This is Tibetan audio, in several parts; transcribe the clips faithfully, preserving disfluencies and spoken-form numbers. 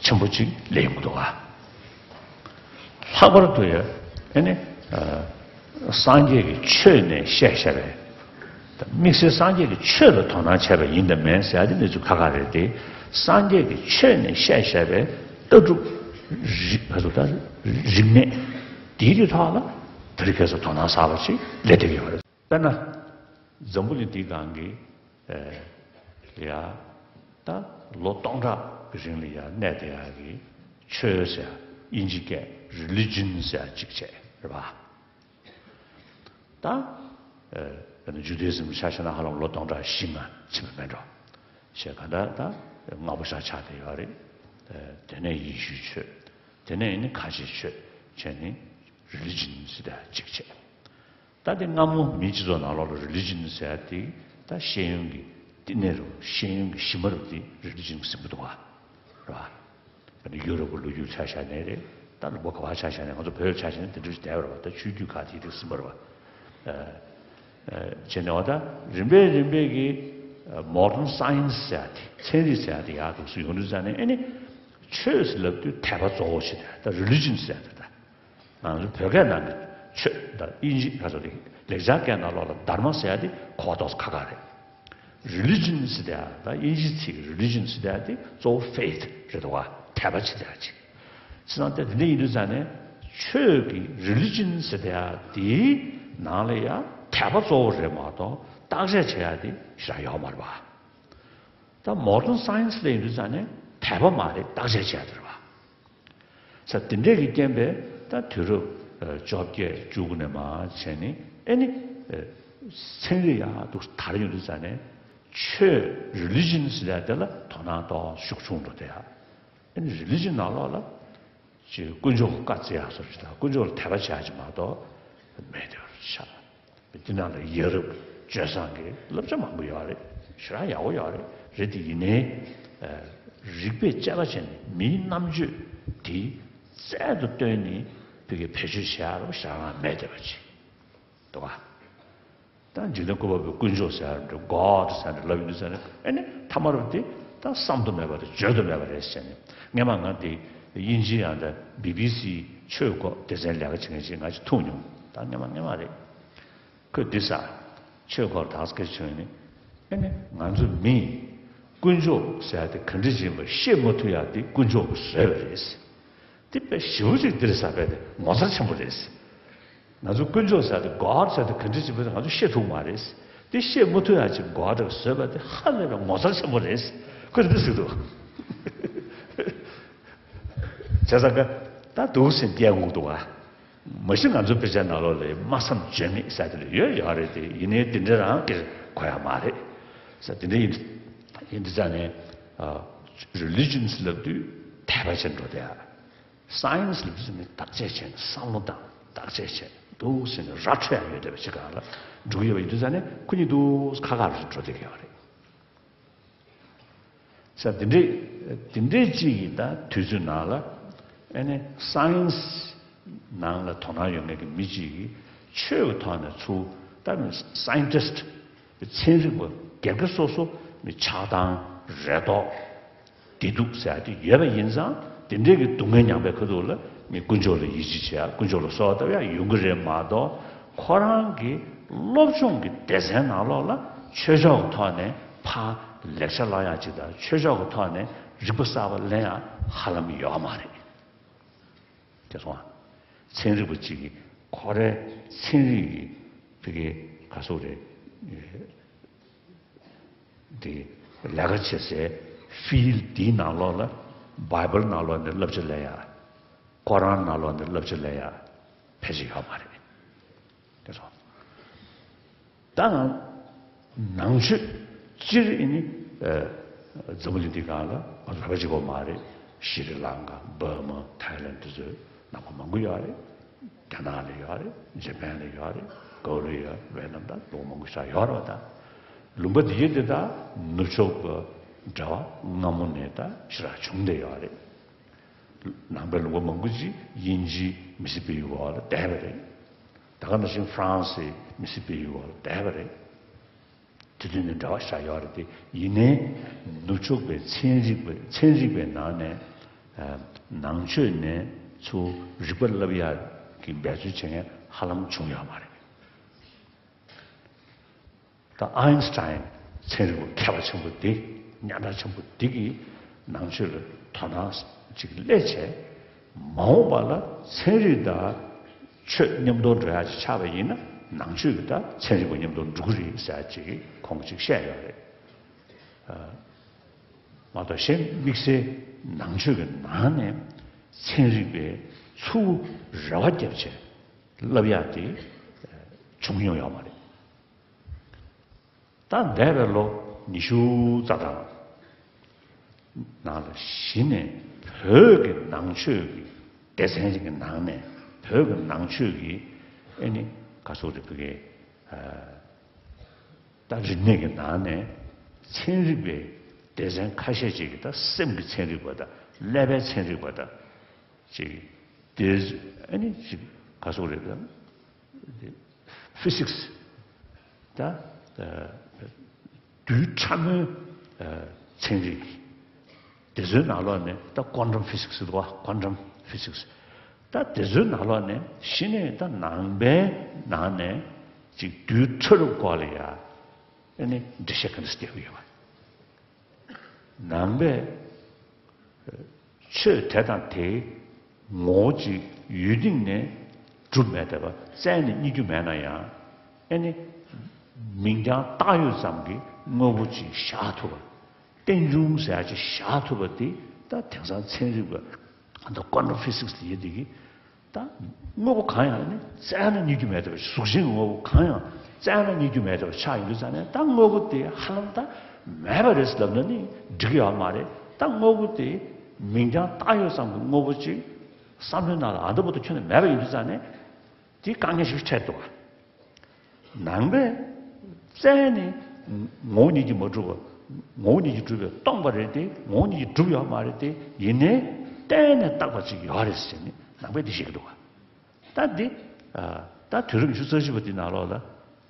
ཆེན་པོ་གཅིག་སླེབས་ཡོང་གི་འདུག་ག། ལྷག་པར་དུ་ཡང་ཨ་ནི་ཨ་སངས་རྒྱས་ཀྱི་ཆོས་ནས་བཤད་བཞག་པའི། དམིགས་བསལ་སངས་རྒྱས་ཀྱི་ཆོས་ལ་དོ་སྣང་བྱས་པ་ཡིན་དང་མིན་ཟེར་ཡ་དེ་གནས་ཚུལ་ཁ་ཁ་རེད་དེ། སངས་རྒྱས་ཀྱི་ཆོས་ནས་བཤད་བཞག་པའི་ལྟ་གྲུབ་རིག་ག་ཚོད་ད་རིག་གནས་དེའི་རིགས་ཐོག་ལ་དེ་རིང་ཁ་སང་དོ་སྣང་གསར་པ་ཞིག་སླེབས་བསྡད་ཀྱི་ཡོད་རེད། དཔེར་ན། འཛམ་བུ་གླིང་འདིའི་སྒང་གི་ཨེ་ཡ་ད་ལོ་སྟོང་ཕྲག་གི་རིང་ལ་ཡ་གནས་བསྡད་ཡ་གི་ཆོས་ཟེར་ཡ་དབྱིན་ཇི་སྐད་རི་ལི་ཇིན་ཟེར་ཡ་གཅིག་བྱས་རེད་པ། ད་ཨེ་དཔེར་ན་ཇུ་དཱ་ཨི་ཛམ་ཆ་བཞག་ན་ཧ་ལམ་ལོ་སྟོང་ཕྲག་བཞི་ལྔ་ཕྱིན་པ་མེད་འགྲོ། ཞེས་ག་འདྲ་ད་སྔ་པོ་ཞིག་ཆགས་བསྡད་ཡོད་རེད། ཨེ་དེ་ནས་ཡེ་ཤུའི་ཆོས། དེ་ནས་ཨ་ནི་ཁ་ཆེའི་ཆོས་བྱས་ནས་རི་ལི་ཇིན་ཟེར་ཡ་གཅིག་བྱས། ད་དེ་སྔ་མོ་མིའི་སྤྱི་ཚོགས་ནང་ལོགས་ལ་རི་ལི་ཇིན་ཟེར་ཡ་དེ་ད་ཤེས་ཡོན་གྱི་བསྟི་གནས་རུ་ཤེས་ཡོན་གྱི་གཞི་མ་རུ་དེ་རི་ལི་ཇིན་ཟིན་པ་འདུག་ག། རེད་པ། ད་ནི་ཡུ་རོབ་ཀྱི་ལོ་རྒྱུས་ཆ་བཞག་ནའི་རེད། ད་ལུང་པ་ག་བ་ཆ་བཞག་ནའི་ང་ཚོ་བོད་ཆ་བཞག་ནའི་དེ་འདྲ་ཞིག་བསྡད་པ་རེད་པ། ད་ཆོས་བརྒྱུད་ཁག་དེའི་རིགས་ཟིན་པ་རེད་པ། ཨ་ཨ་བྱས་ནས་འོ་ད་རིམ་པས་རིམ་པས་ཀྱི་ཨ་མོ་ཌན་སའེན་སི་ཟེར་ཡ་དེ་ཚན་རིག་ཟེར་ཡ་དེ་ཡར་འདུག་སེ་ཡོང་དུས་ཙང་ནས་ཨ་ནི་ཆོས་ཟེར་ལབ་དུས་དད་པ་གཙོ་བོ་ཞིག་རེད། ད་རི་ལི་ཇིན་ཟེར་ཡ་དེ་ད། ང་ཚོ་བོད་སྐད་ནང་གི་ཆོས་དང་དབྱིན་ཇི་ག་ཚོད་རེད། ལེགས་སྦྱར་སྐད་ནང་ལོགས་ལ་དྷརྨ་ཟེར་ཡ་དེ་གོ་བ་ཏོག་ཙམ་ཁག་ཁག་རེད། རི་ལི་ཇིན་ཟེར་ཡ་དང་དབྱིན་ཇིའི་ཚིག་རི་ལི་ཇིན་ཟེར་ཡ་དེ་གཙོ་བོ་ཕེ་ཐི་རེད་འདུག་ག། དད་པ་བྱེད་ཡ་ཅིག། བྱས་ཙང་དེ་འདྲ་ཡིན་དུས་ཙང་ནས་ཆོས་ཀྱི་རི་ལི་ཇིན་ཟེར་ཡ་དེའི་ནང་ལ་ཡ་དད་པ་གཙོ་བོ་རེད་མ་གཏོགས་བརྟག་དཔྱད་བྱེད་ཡ་དེ་ཞེ་དྲག་ཡོད་མ་རེད་པ། ད་མོ་ཌན་སའེན་སི་ལ་ཡིན་དུས་ཙང་ནས་དད་པ་མ་རེད། བརྟག་དཔྱད་བྱེད་ཡ་དེ་རེད་པ། ས་དེ་འདྲས་ཀྱི་རྐྱེན་པས་ད་དུས་རབས་ཨ་བཅོ་བརྒྱད་བཅུ་དགུ་ནས་མར་བྱས་ནས་ཨེ་ནི་ཨ་ཚན་རིག་ཡར་འདུག་དར་ཡོང་དུས་ཙང་ནས་ཆོས་རི་ལི་ཇིན་ཟེར་ཡ་དེ་ལ་དོ་སྣང་ཏོག་ཙམ་ཤུགས་ཆུང་འགྲོ་བསྡད་ཡ། ཨེ་ནི་རི་ལི་ཇིན་ནང་ལོགས་ལ་ཅིག་དཀོན་མཆོག་བཀའ་བརྩི་ཡག་སོགས་ཀྱི་དང་དཀོན་མཆོག་ལ་དད་པ་བྱ་ཡག་ཅིག་མ་གཏོགས་མེད་དེ་བར་ཆགས། དེ་ནང་ལ་ཡ་རབས་སྤྱོད་བཟང་གི་བསླབ་བྱ་མང་པོ་ཡོད་རེད། ཞེ་དྲག་ཡག་པོ་ཡོད་རེད། རེད་དེ་ཡིན་ནའི་ཨ་རིག་པས་དཔྱད་པ་བྱས་ནས་མིའི་རྣམ་དཔྱོད་དེ་རྩལ་དུ་བཏོན་ནས་ཕ་གིར་བེད་སྤྱོད་བྱེད་ཡག་ལ་ཞེ་དྲག་མེད་བསྡད་པ་ཅིག་འདུག་ག། ད་འཇིག་རྟེན་བཀོད་པ་པོའི་དཀོན་མཆོག་ཟེར་ཡ་འདྲ་God་ཟེར་ཡ་འདྲ་ལབ་ཡོང་དུས་ཙང་ནས་ཨེ་ནི་ཐ་མ་རུ་དེ་ད་བསམ་དུ་མེད་པ་དང་བརྗོད་དུ་མེད་པ་རེད་ཟེར་ནས། སྔན་མ་ང་དེ་དབྱིན་ཇི་ཡང་ད་བི་བི་སི་ཆོས་སྐོར་སྡེ་ཚན་ལས་ཀ་བྱེད་མཁན་ཞིག་ང་ཞིག་ཐུག་མྱོང་། ད་སྔན་མ་སྔན་མ་རེད། ཁོས་འདི་ཟེར། ཆོས་སྐོར་དག་སྐད་ཆོས་ནི། ཨེ་ནི་ང་ཚོ་མིས་དཀོན་མཆོག་ཟེར་ཡ་དེ་ག་འདྲ་ཞིག་ཡིན་པ་ཤེས་མ་ཐུབ་ཡ་དེ་དཀོན་མཆོག་གིས་བཟོས་པ་རེད། དེ་དཔེ་ཞེ་པོ་ཅིག་འདིར་ཟ་བས་དེ་ངོ་མཚར་ཆེན་པོ་རེད། ང་ཚོ་དཀོན་མཆོག་ཟེར་ཏེ་God་ཟེར་ཏེ་ག་འདྲ་ཅིག་བས་ང་ཚོ་ཤེས་ཐུབ་མ་རེད། དེ་ཤེས་མ་ཐུབ་ཡ་ཅིག་God་གིས་བཟོས་པ་དེ་ཧ་ལས་པའི་ངོ་མཚར་ཆེན་པོ་རེད། ཁོས་འདི་ཟེར་འདུག། བྱས་ཙང་ཀ་ད་འདུག་སེ་བསྡད་འོང་འདུག་ཨ། མ་གཞི་ང་ཚོ་དཔེ་ཆ་ནང་ལོགས་ལ་སྨྲ་བསམ་བརྗོད་མེད་ཟེར་དེ་ལ་ཡོད་ཡོད་རེད་དེ། ཡིན་ནའི་དེ་འདྲ་རང་སྒེར་གོ་ཡ་མ་རེད་ཟེར། དེ་འདྲ་ཡིན་ཡིན་དུས་ཙང་ནས་ཨ་རི་ལི་ཇིན་ལབ་དུས་དད་པ་བྱེད་འགྲོ་བསྡད་ཨ། སའེན་སི་ལབ་དུས་ནི་བརྟག་དཔྱད་བྱས་ནས་བསམ་བློ་བཏང་། བརྟག་དཔྱད་བྱས་འདུག་ཟེར་ནས་ར་འཕྲོད་ཡ་ཡོད་བསྡད་པ་ཅིག་སྒང་ལ་འགྲོ་གི་ཡོད་པ་ཡིན་དུས་ཙང་ནས་ཁོ་གཉིས་འདུག་ཁ་ཁ་རུ་འགྲོ་བསྡད་ཀྱི་ཡོད་རེད། ས་དེ་འདྲས་དེ་འདྲས་ཅིག་གིས་ད་དུས་ཚོད་ནང་ལ་ཨ་ནི་སའེན་སི་ནང་ལ་དོ་སྣང་ཡོད་མཁན་གྱི་མི་ཅིག་གིས་ཆོས་ཀྱི་ཐོག་ནས་ཚུར་ད་ནི་སའེན་ཊིསི་ཊི་ཚན་རིག་པ་སྒེར་གྱི་སོ་སོ་མི་ཆགས་སྡང་རེ་དོགས་བདེ་སྡུག་ཟེར་ཡ་དེ་ཡོད་པ་ཡིན་ཙང་། དེ་འདྲས་ཀྱི་སྡུག་བསྔལ་མྱངས་པའི་ཁ་ཐུག་ལ་ངས་དཀོན་མཆོག་ལ་ཡིད་ཆེས་བྱེད་ཡ། དཀོན་མཆོག་ལ་གསོལ་བ་བཏབ་ཡ་ཡོང་གི་རེད་མ་གཏོགས། ཁོ་རང་གི་སློབ་སྦྱོང་གི་སྡེ་ཚན་ནང་ལོགས་ལ་ཆོས་ཕྱོགས་ཀྱི་ཐོག་ནས་ཕར་ལེགས་ཆ་བླང་ཡ་ཅིག་དང་། ཆོས་ཕྱོགས་ཀྱི་ཐོག་ནས་རིག་པ་གསར་པ་ལེན་ཡ་ཧ་ལམ་ཡོད་མ་རེད། དེ་སོང་ཨ། ཚན་རིག་པ་གཅིག་གིས་ཁོ་རའི་ཚན་རིག་གི་ཕ་གི་ག་ཟེར་རེད། དེ་ལས་ཀ་བྱེད་སའི་ཕིལ་འདིའི་ནང་ལོགས་ལ་བྷའི་བལ་ནང་ལོགས་ནས་བསླབ་བྱ་ལེན་ཡ། ཀོ་རཱན་ནང་ལོགས་ནས་བསླབ་བྱ་ལེན་ཡ་ཕལ་ཆེར་ཡོད་མ་རེད། དེ་སོང་། ད་ང་ནང་ཆོས་སྤྱིར་ཨ་ནི་ཨ་འཛམ་བུ་གླིང་འདི་སྒང་ལ་ང་ཚོ་བོད་པ་གཅིག་པོ་མ་རེད། ཤྲི་ལང་ཀ། འབར་མ། ཐའི་ལེན་འདི་ཚོའི་ནང་པ་མང་པོ་ཡོད་རེད། རྒྱ་ནག་ལ་ཡོད་རེད། ཇ་པན་ལ་ཡོད་རེད། ཀོ་རི་ཡ། ཝེ་ནམ། ད་ལུང་པ་མང་པོ་ཞིག་ཡོད་རེད་པ། ད་ལུང་པ་འདི་ཡི་འདི་ད་ནུབ་ཕྱོགས་པ་འབྲེལ་བ་སྔ་མོ་ནས་ད་ཞེ་དྲག་བྱུང་བསྡད་ཡོད་རེད། ནང་པའི་ལུང་པ་མང་པོ་ཅིག་དབྱིན་ཇིའི་མི་སི་པའི་འོག་ལ་བསྡད་པ་རེད། ད་ག་ནང་བཞིན་ཧྥ་རན་སིའི་མི་སི་པའི་འོག་ལ་བསྡད་པ་རེད། དེ་དུས་ནས་འབྲེལ་བ་ཞེ་དྲག་ཡོད་རེད་དེ། ཡིན་ནའི་ནུབ་ཕྱོགས་པའི་ཚན་རིག་པའི་ཚན་རིག་པའི་ནང་ནས་ ནང་ཆོས་ནས་ཚུར་རིག་པ་བསླབ་ཡག་གི་འབད་རྩོལ་བྱེད་མཁན་ཧ་ལམ་བྱུང་ཡོད་མ་རེད། ད་ཨའིན་སི་ཊའིན་ཚན་རིག་པ་མཁས་པ་ཆེན་པོ་འདི། སྙན་གྲགས་ཆེན་པོ་འདི་གིས་ནང་ཆོས་ལ་དོ་སྣང་ཅིག་སླེབས་བྱས། མ་འོངས་པ་ལ་ཚན་རིག་དང་ཆོས་མཉམ་དུ་འགྲོ་ཡག་ཅིག་ཆགས་པ་ཡིན་ན། ནང་ཆོས་ཀྱིས་ད་ཚན་རིག་པ་མཉམ་དུ་འགྲོ་གི་རེད་ཟེར་ཡག་ཅིག་ཁོང་གིས་ཅིག་བཤད་ཡོད་རེད། མ་གཏོགས་གཞན་དམིགས་བསལ་ནང་ཆོས་ཀྱི་ནང་ནས་ཚན་རིག་པས་ཚུར་རེ་བ་བརྒྱབ་བྱས་བསླབ་ཡག་དེ་བྱུང་མྱོང་ཡོད་མ་རེད། ད་འདས་པའི་ལོ་ཉི་ཤུ་རྩ་གྲངས་ནང་ལ་གཞི་ནས་བོད་ཀྱི་ནང་ཆོས་ཀྱི་སྡེ་ཚན་ཞིག་གི་ནང་ནས། བོད་ཀྱི་ནང་ཆོས་ཀྱི་ཨེ་ནི་ག་སོགས་རེད། བོད་ཀྱི་ད་རིག་གནས་ཀྱི་ནང་ནས་ཚན་རིག་པའི་སྡེ་ཚན་ཁ་ཤས་ཅིག་གིས། ད་སེམས་ཀྱི་ཚན་རིག་པ་དང་ཀླད་པའི་ཚན་རིག་པ་དང་ཅིག་དེ་ཨ་ནི་ཅིག་ག་སོགས་རེད། ད་ཕི་སིག་སི། ད་རྡུལ་ཕྲ་མོའི་ཚན་རིག་དེ་ཚོའི་ནང་ལོགས་ནས། ད་ཀོན་ཊམ་ཕི་སིག་སི་འདུག་བ། ཀོན་ཊམ་ཕི་སིག་སི། ད་དེ་ཚོའི་ནང་ལོགས་ནས་གཞི་ནས་ད་ནང་པའི་ནང་ནས་ཅིག་རྡུལ་ཕྲ་རབ་སྐོར་ལ་ཡ་ཨ་ནི་འགྲེལ་བཤད་ག་འདྲ་བརྒྱབ་ཡོད་པ། ནང་པས་ཆོས་དེ་དང་དེའི་ངོ་བོ་ཅིག་ཡུལ་སྟེང་ནས་གྲུབ་མེད་བསྡད་པ། བཙལ་ནས་རྙེད་རྒྱུ་མེད་ན་ཡང་། ཨེ་ནི་མིང་རྐྱང་བཏགས་ཡོད་ཙམ་གྱིས་དངོས་པོ་ཅིག་བཞག་ཐུབ་པ། རྟེན་འབྱུང་ཟེར་ཡག་ཅིག་བཞག་ཐུབ་པ་དེ། ད་དེང་སང་ཚན་རིག་པ་ད་ཀོན་ཊམ་ཕི་སིག་སི་ལབ་ཡས་དེ་གིས། ད་དངོས་པོ་གང་ཡང་ནི་བཙལ་ན་རྙེད་རྒྱུ་མེད་བསྡད་པ། གཟུགས་ཅན་གྱི་དངོས་པོ་གང་ཡང་བཙལ་ན་རྙེད་རྒྱུ་མེད་བསྡད་པ་ཆགས་ཡོང་དུས་ཙ་ནས། ད་དངོས་པོ་དེ་ཧ་ལམ་ད་མེད་པ་རེད་ཟེར་ལབ་ན་ནི་འགྲིག་གི་ཡོད་མ་རེད། ད་དངོས་པོ་དེ་མིང་རྐྱང་བཏགས་ཡོད་ཙམ་གྱི་དངོས་པོ་ཅིག་བསམ་བློའི་ནང་ལ་ཨ་འདྲ་པོ་ད་ཁྱོན་ནས་མེད་པ་ཡིན་དུས་ཙ་ནས། དེ་དཀའ་ངལ་ཞིག་འཕྲད་འདུག་ག། ནང་པས་བཙལ་ནས་ངོ་བོ་ཉིད་ཀྱིས་མ་གྲུབ་པ། ངོ་བོ་ཉིད་ཀྱིས་གྲུབ་པས་སྟོང་པ་རེད་དེ། ངོ་བོ་ཉིད་ཀྱིས་གྲུབ་ཡོད་མ་རེད་དེ། ཡིན་ནའི་བརྟེན་ནས་བཏགས་པ་ཅིག་ཡོད་རེད་ཟེར་ནས་ནང་པས་འདི་བཤད་ཀྱི་འདུག་ག། ད་འདི་ད་དུས་རབས་ཉི་ཤུ་རྩ་གཅིག་པ་འདི་ནང་ལོགས་ལ་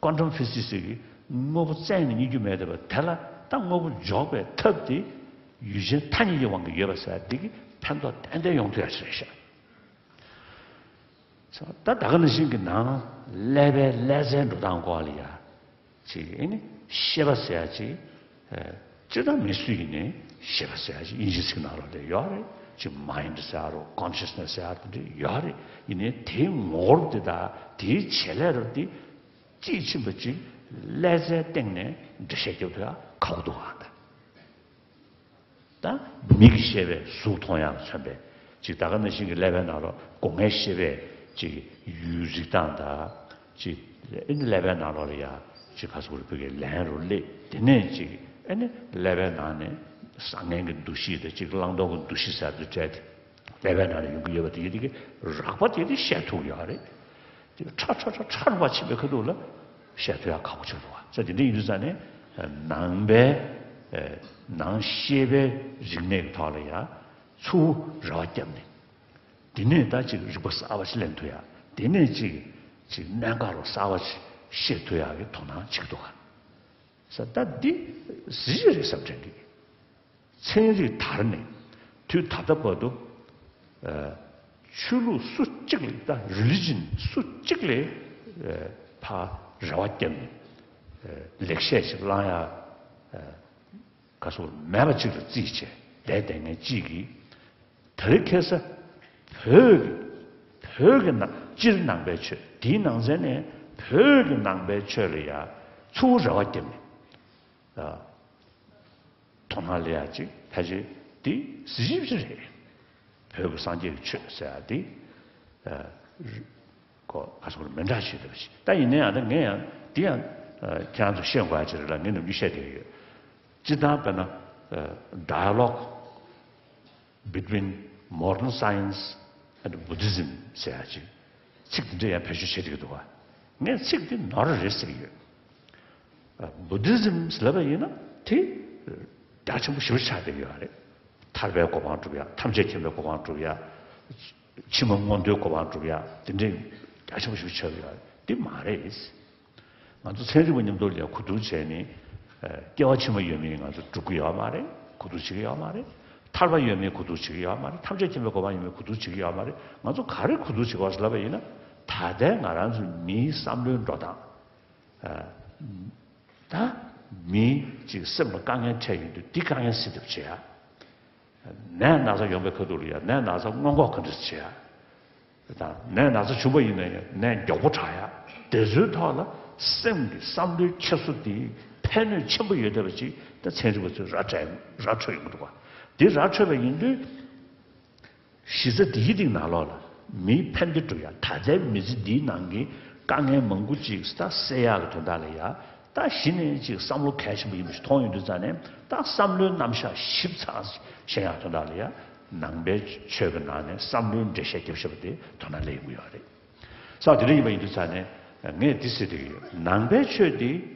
ཀོན་ཊམ་ཕི་སིག་སི་གིས་དངོས་པོ་བཙལ་ནས་རྙེད་རྒྱུ་མེད་བསྡད་པ་དེ་ལ། ད་དངོས་པོ་འཇོག་པའི་ཐབས་དེ་ཡུལ་ཅན་ཐ་སྙད་ཀྱི་དབང་གིས་ཡོད་པ་ཟེར་འདི་གིས་ཕན་ཐོགས་ཏན་ཏན་ཡོང་ཐུབ་ཡག་ཞིག་རེད་ཤག། ད་ད་ག་ནང་བཞིན་གྱི་ནང་ཀླད་པའི་ཀླད་རྩའི་འགྲོ་སྟངས་སྐོར་ལ་ཡ་ཅིག་ཨེ་ནི་ཤེས་པ་ཟེར་ཡ་ཅིག། ཨེ། སྤྱིར་བཏང་མི་སུ་ཡིན་ནའི་ཤེས་པ་ཟེར་ཡ་ཅིག་དབྱིན་ཇིའི་ཚིག་ནང་ལོགས་ལ་ཡོད་རེད། ཅིག་མའིན་ཌི་ཟེར་ཡ་རོ། ཀོན་ཤི་ཡས་ནེ་སི་ཟེར་ཡ་རོ། དེ་འདྲ་ཡོད་རེད། ཡིན་ནའི་དེའི་ངོ་བོ་དེ་དང་དེའི་བྱེད་ལས་རོ་དེ་དཔྱིས་ཕྱིན་པ་ཅིག་ཀླད་རྩའི་སྟེང་ནས་འགྲེལ་བཤད་རྒྱབ་ཐུབ་ཡ་ཁག་པོ་འདུག་ག། ད། ད་མིག་གིས་ཤེས་པས་གཟུགས་མཐོང་ཡག་མཚོན་པས་ཅིག། ད་ག་ནང་བཞིན་གྱི་ཀླད་པའི་ནང་ལོགས་སྒོ་ལྔའི་ཤེས་པས་ཅིག་ཡུལ་རིག་སྟངས་དང་ཅིག། ཨེ་ནི་ཀླད་པའི་ནང་ལོགས་ལ་ཡ་ཅིག་ག་ཟེར་དགོས་རེད། བོད་སྐད་ལན་རོ་སླེབས། དེ་ནས་ཅིག་ཨེ་ནི་ཀླད་པའི་ནང་ནས་བཟང་ངན་གྱི་འདུ་ཤེས་དང་ཅིག་བླང་དོར་གྱི་འདུ་ཤེས་ཟེར་དེ་སྤྲད་དེ། ཀླད་པའི་ནང་ལ་ཡོང་གི་ཡོད་པ་དེ་ཡིན་དེ་གི་རགས་པ་དེ་དེ་བཤད་ཐུབ་ཡོད་རེད། དེ་ཁྲ་ཁྲ་ཁྲ་ཁྲ་རུ་བ་ཕྱིན་པའི་ཁ་ཐུག་ལ་བཤད་ཐུབ་ཡག་ཁག་པོ་ཆགས་འདུག་བ། ས་དེ་འདྲ་ཡིན་དུས་ཙ་ནས་ནང་པའི་ནང་ཤེས་པའི་རིག་གནས་ཀྱི་ཐོག་ལ་ཡ་ཚུར་རེ་བ་བརྒྱབ་ནས། དེ་ནས་ད་ཅིག་རིག་པ་གསར་བ་ཞིག་ལེན་ཐུབ་ཡག། དེ་ནས་ཅིག་ཅིག་གནད་འགག་རོ་གསར་བ་ཞིག་ཤེས་ཐུབ་ཡག་གི་དོ་སྣང་བྱེད་ཀྱི་འདུག་ག། ས་ད་འདི་གཟི་བརྗིད་རེད་བསམ་དྲན་གི། ཚན་རིག་དར་ནས་དུས་ད་ལྟ་བར་དུ། ཨ། ཆོས་ལུགས་སུ་གཅིག་ལ། ད་རི་ལི་ཇན་སུ་གཅིག་ལ་ཨ་ཕར་རེ་བ་བརྒྱབ་ནས། ཨ། ལེགས་བཤད་ཅིག་བླང་ཡག་ཨ་ག་ཟེར་མེད་པ་ཅིག་ལ་བརྩིས་བྱས་བསྡད་བསྡད་མཁན་གཅིག་གིས། དེ་རིང་ཁ་སང་བོད་ཀྱི་བོད་ཀྱི་ནང་སྤྱིར་ནང་པའི་ཆོས། དེའི་ནང་ཚན་ནས་བོད་ཀྱི་ནང་པའི་ཆོས་ལ་ཡ་ཚུར་རེ་བ་བརྒྱབ་ནས། ཨ། དོ་སྣང་སླེབས་ཡག་ཅིག་ཕལ་ཆེར་འདི་གཟི་བརྗིད་ཅིག་རེད། བོད་ཀྱི་སངས་རྒྱས་ཀྱི་ཆོས་ཟེར་ཡག་འདི། ཨ། ཁོ་ག་ཟེར་དགོས་རེད། མི་འདྲ་ཞིག་རེད་པ་ཞིག། ད་ཡིན་ན་ཡང་ད་ངས་ཡང་འདི་ཡང་ཨ་ཁྱེད་རང་ཚོ་ཤེས་དགོས་ཡག་ཅིག་རེད་ལ། ངས་ནམ་རྒྱུན་བཤད་བསྡད་ཡོད། སྤྱིར་བཏང་དཔེར་ན་ཨ་dialogue between modern science and Buddhism ཟེར་ཡག་ཅིག། ཚིག་འདི་འདྲ་ཡང་བེད་སྤྱོད་བྱེད་བསྡད་ཀྱི་འདུག་བ། ངས་ཚིག་འདི་ནོར་རེད་ཟེར་གྱི་ཡོད། ཨ། Buddhism ཟེར་ལབ་པ་ཡིན་ན་དེ་རྒྱ་ཆེན་པོ་ཞེ་པོ་ཆགས་བསྡད་ཀྱི་ཡོད་རེད། ཐར་པའི་གོ་འཕང་སྒྲུབ་ཡག། ཐམས་ཅད་མཁྱེན་པའི་གོ་འཕང་སྒྲུབ་ཡག། ཕྱི་མ་མངོན་མཐོའི་གོ་འཕང་སྒྲུབ་ཡག། དེ་འདྲའི་རྒྱ་ཆེན་པོ་ཞེ་པོ་ཆགས་ཀྱི་ཡོད་རེད། དེ་མ་རེད། ང་ཚོ་ཚན་རིག་པ་མཉམ་དུ་ལ་གོ་བསྡུར་བྱས་ནས། ཨ། སྐྱེ་བ་ཕྱི་མ་ཡོད་མེད་ང་ཚོ་སྒྲུབ་ཀྱི་ཡོད་མ་རེད། གོ་བསྡུར་བྱེད་ཀྱི་ཡོད་མ་རེད། ཐར་པ་ཡོད་མེད་གོ་བསྡུར་བྱེད་ཀྱི་ཡོད་མ་རེད། ཐམས་ཅད་མཁྱེན་པའི་གོ་འཕང་ཡོད་མེད་གོ་བསྡུར་བྱེད་ཀྱི་ཡོད་མ་རེད། ང་ཚོ་ག་རེ་གོ་བསྡུར་བྱེད་དགོས་ཟེར་ལབ་པ་ཡིན་ན། ད་ལྟའི་ང་རང་ཚོའི་མིའི་བསམ་བློའི་འགྲོ་སྟངས། ད་མིའི་ཅིག་སེམས་ལ་དཀའ་ངལ་འཕྲད་ཡོང་དུས་འདི་དཀའ་ངལ་སེལ་ཐབས་བྱེད་ཡ། ནད་ན་ཚ་ཡོང་པའི་ཁ་ཐུག་ལ་ཡ་ནད་ན་ཚ་སྔོན་འགོག་ག་འདྲ་བྱེད་ཡ། དང་ནད་ན་ཚ་བྱུང་པ་ཡིན་ན་ཡང་ནད་མགྱོགས་པོ་དྲག་ཡ། དེ་ཚོའི་ཐོག་ལ་སེམས་ཀྱི་བསམ་བློའི་འཁྱེར་སོ་དེ་ཕན་ནུས་ཆེན་པོ་ཡོད་བསྡད་པ་ཅིག་ད་ཚན་རིག་པ་ཚོས་ར་སྤྲད་ར་འཕྲོད་ཡོང་གི་འདུག་ག་དེ་ར་འཕྲོད་པ་ཡིན་དུས། གཞི་རྩ་འདིའི་སྟེང་ནང་ལོགས་ལ་མིའི་ཕན་བདེ་སྒྲུབ་ཡ། ད་ལྟའི་མི་ཚེ་འདིའི་ནང་གི་དཀའ་ངལ་མང་པོ་ཅིག་ད་སེལ་ཡག་གི་དོན་དག་ལ་ཡ། ད་གཞི་ནས་ཅིག་བསམ་བློ་གལ་ཆེན་པོ་ཡིན་པ་ཞིག་མཐོང་ཡོང་དུས་ཙང་ནས། ད་བསམ་བློའི་རྣམ་གཞག་ཞིབ་ཚགས་ཤེས་ཡག་དོན་དག་ལ་ཡ། ནང་པའི་ཆོས་ཀྱི་ནང་ནས་བསམ་བློའི་འགྲེལ་བཤད་རྒྱབ་བཞག་པ་དེ་དོ་སྣང་སླེབས་ཡོང་གི་ཡོད་རེད། ས་དེ་འདྲ་ཡིན་པ་ཡིན་དུས་ཙང་ནས་ངས་འདི་ཟེར་གྱི་ཡོད། ནང་པའི་ཆོས་འདི་